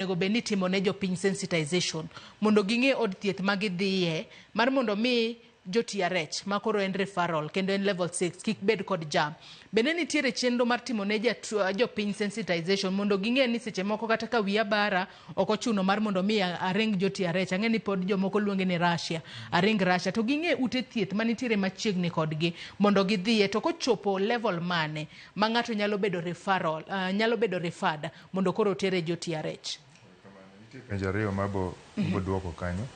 Onego bed ni itimo ne jopiny sensitization mondo ging'e od thieth ma gidhiye mar mondo mi jo TRH ma koro en referral kendo en level 6 kik bed kod jam. Bende nitiere chenro mar timo ne jopiny sensitization mondo ging'e ni seche moko kata ka wiya bara ok ochuno mar mondo mi aring jo TRH. Ang'e ni pod jomoko luonge ni Russia, aring Russia to ging'e ute thieth manitiere machiegni kodgi mondo gidhiye to kochopo level mane ma ng'ato nyalo bedo referral, nyalo bedo referred mondo koro otere jo TRH. Nitie penjo ariyo mabo mabo duoko kanyo.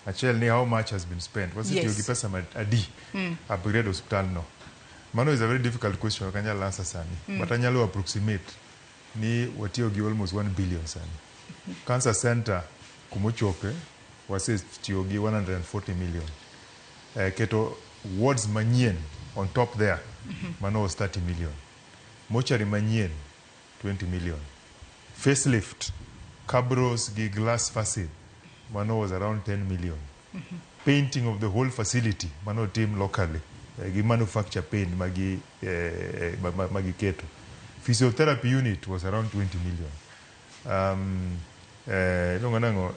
Achiel ni how much has been spent. Wasetiyo gi pesa adi upgrade osiptal no. Mano is a very difficult question, ok anyal answer sani. But anyalo approximate ni watiyo gi almost 1 billion sani. Cancer center kumochope wasetiyo gi 140 million. Keto wards manyien on top there, mano was 30 million. Mortuary manyien 20 million. Facelift, cabros gi glass facade, mano was around 10 million. Painting of the whole facility, mano tim locally, gi manufacture paint magi, magi keto. Physiotherapy unit was around 20 million. Iluongo nang'o,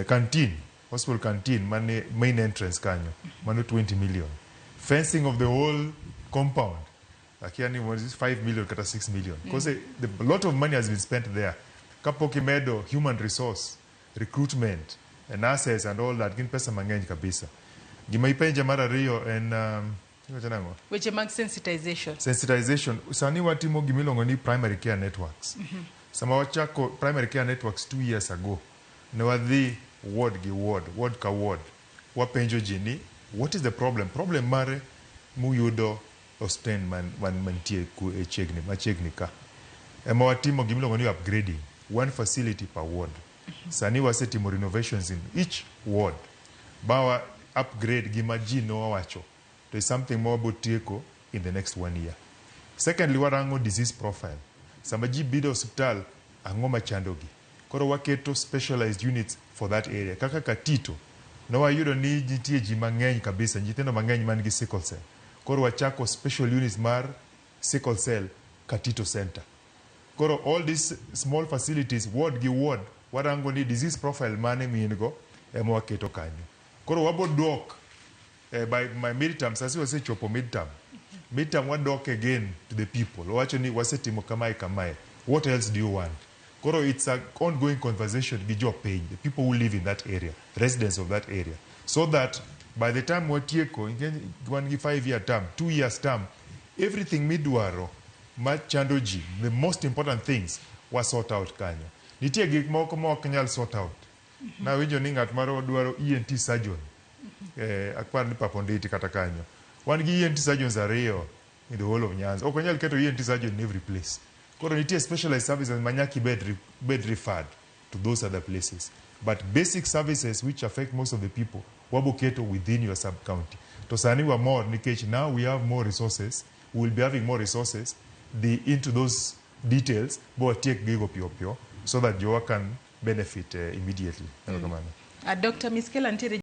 canteen, hospital canteen mane main entrance kanyo, mano 20 million. Fencing of the whole compound, akia ni was it 5 million kata 6 million. Because the lot of money has been spent there. Kapok imedo human resource, recruitment, and nurses and all that, gin pesa mang'eny kabisa. Gima ipenja mar ariyo en, iwacho nang'o? Weche mag sensitization. Sensitization. Sani watimo gimiluongo ni primary care networks. Sama wachako primary care networks 2 years ago, ne wadhi ward gi ward, ward ka ward. Wapenjo ji ni, what is the problem? Problem mare muyudo osiptal man, mantie e chiegni, machiegni ka. Ema watimo gimiluongo ni upgrading, one facility per ward. Sani wasetimo renovations in each ward. Bawa upgrade gima ji nowacho. There is something more about tieko in the next one year. Secondly, warango disease profile. Sama ji biro osiptal, ang'o machandogi? Koro waketo specialized units for that area. Kaka Katito, ne wayudo ni nitie ji mang'eny kabisa, nyithindo mang'eny man gi sickle cell. Koro wachako special units mar sickle cell Katito Center. Koro all these small facilities, ward gi ward, warango ni disease profile mane ma in go, ema waketo kanyo. Koro wabo dok by my midterm, sasi wasechopo midterm. Midterm wadok again to the people. Wawacho ni wasetimo kamae kamae. What else do you want? Koro it's an ongoing conversation gi jopiny, the people who live in that area, residents of that area. So that by the time watieko, wan gi 5 year term, 2 years term, everything midwaro machando ji, the most important things, wa sort out kanyo. Nitie gik moko ma ok nyal sort out. Nawinjo ni ng'at moro dwaro ENT surgeon. Akwar ni Paponditi kata kanyo. Wan gi ENT surgeons ariyo in the whole of Nyanza. Ok wanyal keto ENT surgeon in every place. Koro nitie specialized services ma nyaka ibed bed referred to those other places. But basic services which affect most of the people, wabo keto within your sub-county. To sani wamor nikech now we have more resources, we will be having more resources the, into those details, bo watiek gigo piyo piyo, so that jowa can benefit immediately. Erokamano. Dr. Miskela nitiere.